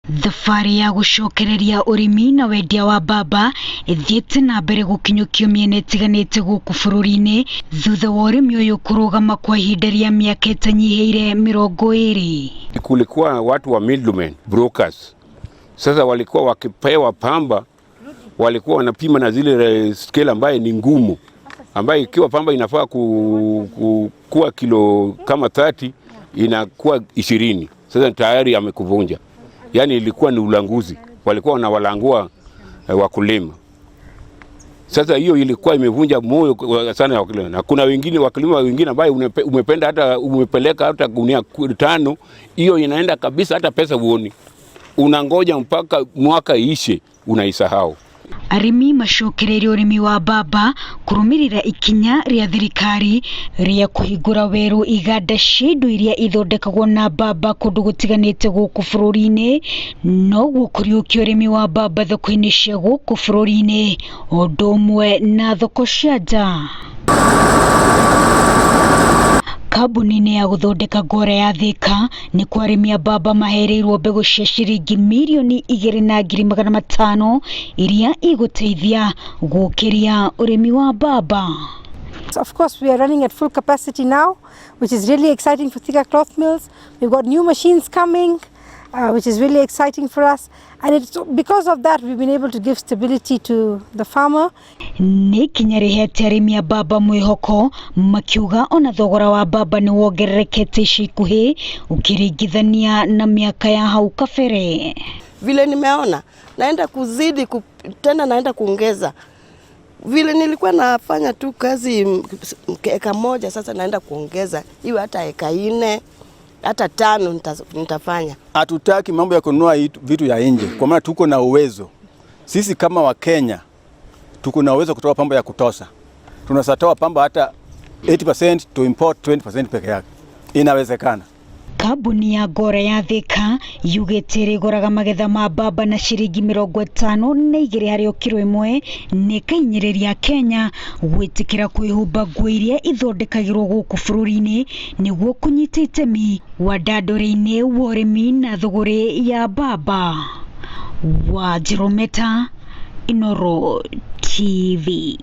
Thabarĩ ya gũcokereria ũrĩmi na wendia wa mbamba ĩthiĩte na mbere gũkinyũkio mĩena ĩtiganĩte gũkũ bũrũri-inĩ thutha wa ũrĩmi ũyũ kũrũgama kwa ihinda rĩa mĩaka ĩtanyihĩire 20. Kulikuwa watu wa middlemen brokers. Sasa walikuwa wakipewa pamba, walikuwa wanapima na zile scale ambaye ni ngumu, ambaye ikiwa pamba inafaa kuwa kilo kama 30 inakuwa 20. Sasa tayari amekuvunja. Yani ilikuwa ni ulanguzi, walikuwa wanawalangua wakulima. Sasa hiyo ilikuwa imevunja moyo sana ya wakulima, na kuna wengine wakulima wengine ambaye umependa hata umepeleka hata gunia 5, hiyo inaenda kabisa, hata pesa huoni, unangoja mpaka mwaka ishe unaisahau. Arĩmi macokereirie ũrĩmi wa mbamba kũrũmĩrĩra ikinya rĩa thirikari rĩa kũhingũra werũ iganda cia indo iria ithondekagwo na mbamba kũndũ gũtiganĩte gũkũ bũrũri-inĩ, noguo kũriũkia ũrĩmi wa mbamba thoko-inĩ cia gũkũ bũrũri-inĩ o ũndũ ũmwe na thoko cia nja. Kambuni-inĩ ya gũthondeka ngora ya Thika nĩ kwa arĩmi a mbamba mahereirwo mbegũ cia ciringi 2,500,000 iria igũteithia gũkĩria ũrĩmi wa mbamba. Of course, we are running at full capacity now, which is really exciting for Thika Cloth Mills. We've got new machines coming, which is really exciting for us. And it's because of that we've been able to give stability to the farmer. Nĩ ikinya rĩhete arĩmi a mbamba mwĩhoko makiuga ona thogora wa mbamba nĩ wongererekete ica ikuhĩ ũkĩringithania na miaka ya hau kabere. Vile nimeona naenda kuzidi tena naenda kuongeza vile nilikuwa nafanya tu kazi eka moja, sasa naenda kuongeza iwe hata eka 4 hata 5 nitafanya. Hatutaki mambo ya kununua vitu ya nje, kwa maana tuko na uwezo sisi kama Wakenya, tuko na uwezo kutoa pamba ya kutosha. Tunaweza toa pamba hata 80% to import 20% peke yake, inawezekana. Kambuni ya Ngora ya Thika yugĩte ĩrĩgũraga magetha ma mbamba na ciringi 52 harĩ o kiro ĩmwe nĩ ĩkainyĩrĩria Kenya gwĩtĩkĩra kwĩhumba nguo iria ithondekagĩrwo gũkũ bũrũri-inĩ nĩguo kũnyita itemi wandandũri-inĩ wa ũrĩmi na thũgũrĩ ya mbamba. Wanjirũ Meta, Inooro TV.